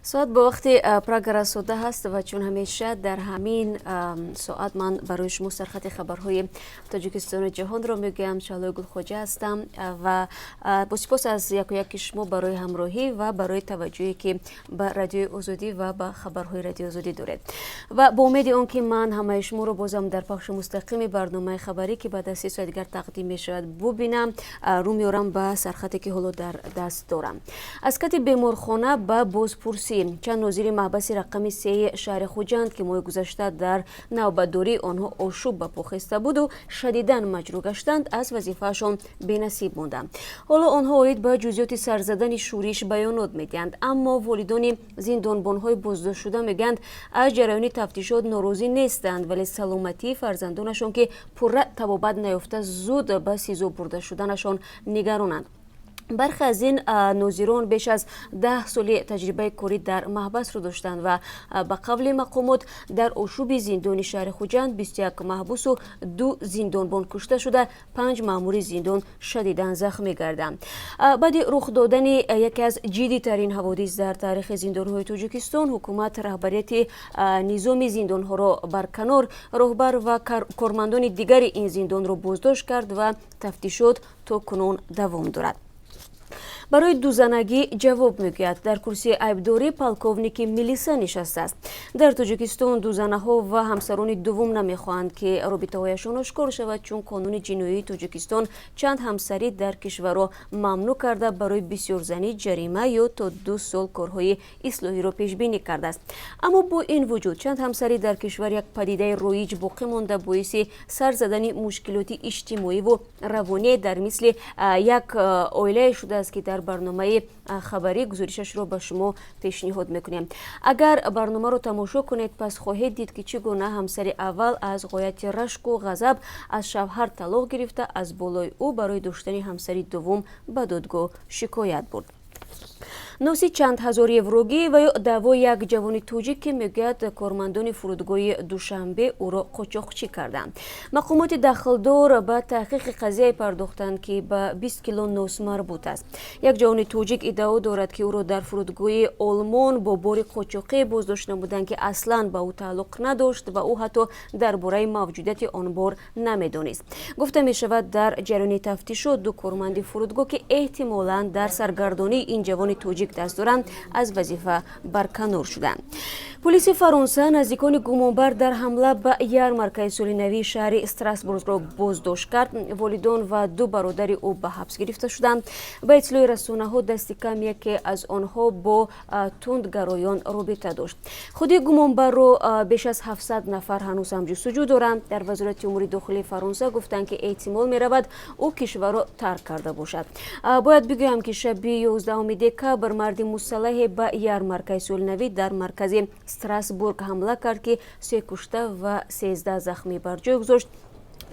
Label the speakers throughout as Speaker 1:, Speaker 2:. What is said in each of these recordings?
Speaker 1: Соат бо вақти Прага расода ҳаст ва чун ҳамеша дар ҳамин соат ман барои шумо сархати хабарҳои Тоҷикистону ҷаҳонро мегӯям. Шаҳлои Гулхоҷа ҳастам ва бо сипос аз яку яки шумо барои ҳамроҳӣ ва барои таваҷҷӯҳе, ки ба Радиои Озодӣ ва ба хабарҳои Радиои Озодӣ доред, ва бо умеди он ки ман ҳамаи шуморо бозам дар пахши мустақими барномаи хабарӣ, ки баъд аз 3 соат дигар тақдим мешавад, бубинам, рӯ меорам ба сархате, ки ҳоло дар даст дорам. Аз кати беморхона ба бозпурсӣ: чанд нозири маҳбаси рақами сеи шаҳри Хуҷанд, ки моҳи гузашта дар навбатдории онҳо ошӯб ба по хеста буду шадидан маҷрӯҳ гаштанд, аз вазифаашон бенасиб монданд. Ҳоло онҳо оид ба ҷузъиёти сар задани шӯриш баёнот медиҳанд, аммо волидони зиндонбонҳои боздоштшуда мегӯянд, аз ҷараёни тафтишот норозӣ нестанд, вале саломатии фарзандонашон, ки пурра табобат наёфта зуд ба СИЗО бурда шуданашон нигаронанд. Бархе аз ин нозирон беш аз 10 соли таҷрибаи корӣ дар маҳбасро доштанд ва ба қавли мақомот, дар ошӯби зиндони шаҳри Хуҷанд 21 маҳбусу ду зиндонбон кушта шуда, панҷ маъмури зиндон шадидан захмӣ гарданд. Баъди рух додани яке аз ҷиддитарин ҳаводис дар таърихи зиндонҳои Тоҷикистон, ҳукумат раҳбарияти низоми зиндонҳоро барканор, роҳбар ва кормандони дигари ин зиндонро боздошт кард ва тафтишот то кунун давом дорад. Барои дузанагӣ ҷавоб мегӯяд: дар курсии айбдорӣ полковники милиса нишастааст. Дар Тоҷикистон дузанаҳо ва ҳамсарони дуввум намехоҳанд, ки робитаҳояшон ошкор шавад, чун қонуни ҷиноии Тоҷикистон чанд ҳамсарӣ дар кишварро мамнӯъ карда, барои бисёрзанӣ ҷарима ё то 2 сол корҳои ислоҳиро пешбинӣ кардааст. Аммо бо ин вуҷуд чанд ҳамсарӣ дар кишвар як падидаи роиҷ боқӣ монда, боиси сар задани мушкилоти иҷтимоиву равоние дар мисли як оилае шудааст, ки дар барномаи хабарӣ гузоришашро ба шумо пешниҳод мекунем. Агар барномаро тамошо кунед, пас хоҳед дид, ки чӣ гуна ҳамсари аввал аз ғояти рашку ғазаб аз шавҳар талоқ гирифта, аз болои ӯ барои доштани ҳамсари дуввум ба додгоҳ шикоят бурд. Носи чанд ҳазор еврогӣ ва ё даъвои як ҷавони тоҷик, ки мегӯяд, кормандони фурудгоҳи Душанбе ӯро қочоқчӣ карданд. Мақомоти дахлдор ба таҳқиқи қазияе пардохтанд, ки ба 20 кило нос марбут аст. Як ҷавони тоҷик иддао дорад, ки ӯро дар фурудгоҳи Олмон бо бори қочоқӣ боздошт намуданд, ки аслан ба ӯ тааллуқ надошт ва ӯ ҳатто дар бораи мавҷудияти он бор намедонист. Гуфта мешавад, дар ҷараёни тафтишот ду корманди фурудгоҳ, ки эҳтимолан дар саргардонии ин ҷавони тоҷик даст доранд, аз вазифа барканор шуданд. Полиси Фаронса наздикони гумонбар дар ҳамла ба ярмаркаи соли навии шаҳри Страсбургро боздошт кард. Волидон ва ду бародари ӯ ба ҳабс гирифта шуданд. Ба иттилои расонаҳо, дасти кам яке аз онҳо бо тундгароён робита дошт. Худи гумонбарро беш аз 700 нафар ҳанӯз ҳам ҷустуҷӯ доранд. Дар Вазорати умури дохилии Фаронса гуфтанд, ки эҳтимол меравад, ӯ кишварро тарк карда бошад. Бояд бигӯям, ки шаби 11 декабр марди мусаллаҳе ба ярмаркаи солинавӣ дар маркази Страсбург ҳамла кард, ки се кушта ва 13 захмӣ бар ҷой гузошт.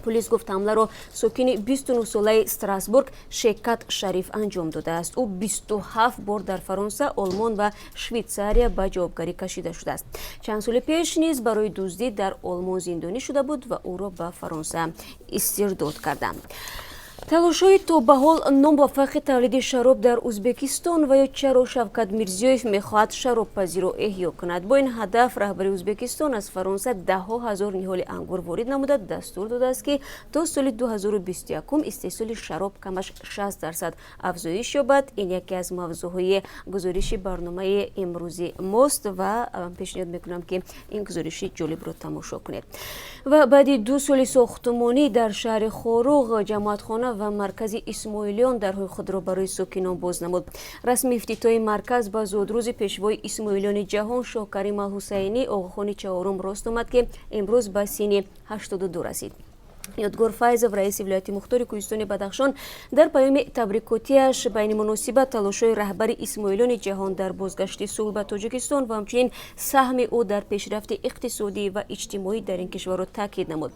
Speaker 1: Пулис гуфт, ҳамларо сокини 29-солаи Страсбург Шекат Шариф анҷом додааст. Ӯ 27 бор дар Фаронса, Олмон ва Швейтсария ба ҷавобгарӣ кашида шудааст. Чанд соли пеш низ барои дуздӣ дар Олмон зиндонӣ шуда буд ва ӯро ба Фаронса истирдод карданд. Талошҳои то ба ҳол номуваффақи тавлиди шароб дар Ӯзбекистон ва ё чаро Шавкат Мирзиёев мехоҳад шаробпазиро эҳё кунад. Бо ин ҳадаф раҳбари Ӯзбекистон аз Фаронса даҳҳо ҳазор ниҳоли ангур ворид намуда, дастур додааст, ки то соли 2021 истеҳсоли шароб камаш 60% афзоиш ёбад. Ин яке аз мавзӯъҳои гузориши барномаи имрӯзи мост ва пешниҳод мекунам, ки ин гузориши ҷолибро тамошо кунед. Ва баъди 2 соли сохтумонӣ дар шаҳри Хоруғ ҷамоатхона ва маркази исмоилиён дарҳои худро барои сокинон боз намуд. Расми ифтитоҳи марказ ба зодрӯзи пешвои исмоилиёни ҷаҳон, Шоҳ Карим Алҳусайнӣ, Оғохони чаҳорум рост омад, ки имрӯз ба синни 82 расид. Ёдгор Файзов, раиси вилояти мухтори кӯҳистони Бадахшон, дар паёми табрикотиаш ба ин муносибат талошҳои раҳбари исмоилони ҷаҳон дар бозгашти сулҳ ба Тоҷикистон ва ҳамчунин саҳми ӯ дар пешрафти иқтисодӣ ва иҷтимоӣ дар ин кишварро таъкид намуд.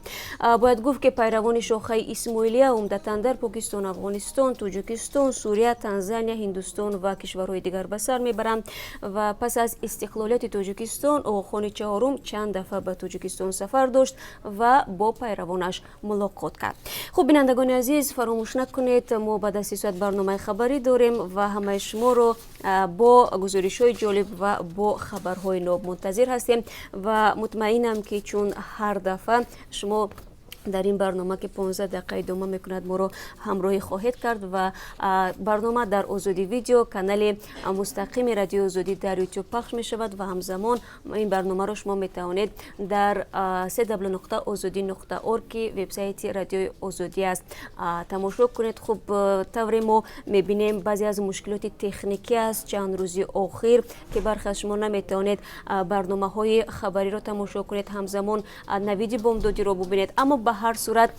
Speaker 1: Бояд гуфт, ки пайравони шохаи исмоилия умдатан дар Покистон, Афғонистон, Тоҷикистон, Сурия, Танзания, Ҳиндустон ва кишварҳои дигар ба сар мебаранд. Ва пас аз истиқлолияти Тоҷикистон Оғохони чаҳорум чанд дафъа ба Тоҷикистон сафар дошт ва бо пайравонаш. Мулоқот кард. Хуб, бинандагони азиз, фаромӯш накунед, мо баъд аз 3 соат барномаи хабарӣ дорем ва ҳамаи шуморо бо гузоришҳои ҷолиб ва бо хабарҳои ноб мунтазир ҳастем ва мутмаинам, ки чун ҳар дафъа шумо дар ин барнома, ки 15 дақиқа идома мекунад, моро ҳамроҳӣ хоҳед кард. Ва барнома дар Озодӣ Видео, канали мустақими Радиои Озодӣ дар Ютуб пахш мешавад ва ҳамзамон ин барномаро шумо метавонед дар cw.ozodi.org, ки вебсайти Радиои Озодӣ аст, тамошо кунед. Хуб, тавре мо мебинем, баъзе аз мушкилоти техникӣ аст чанд рӯзи охир, ки бархе аз шумо наметавонед барномаҳои хабариро тамошо кунед, ҳамзамон Навиди Бомдодиро бубинед. Аммо ба ҳар сурат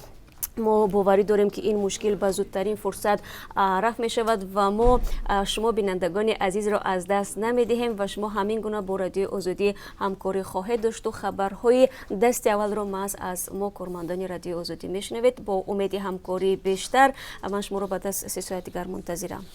Speaker 1: мо боварӣ дорем, ки ин мушкил ба зудтарин фурсат рафъ мешавад ва мо шумо, бинандагони азизро, аз даст намедиҳем ва шумо ҳамин гуна бо Радиои Озодӣ ҳамкорӣ хоҳед дошту хабарҳои дасти аввалро маҳз аз мо, кормандони Радиои Озодӣ, мешунавед. Бо умеди ҳамкории бештар ман шуморо баъд аз 3 соат дигар мунтазирам.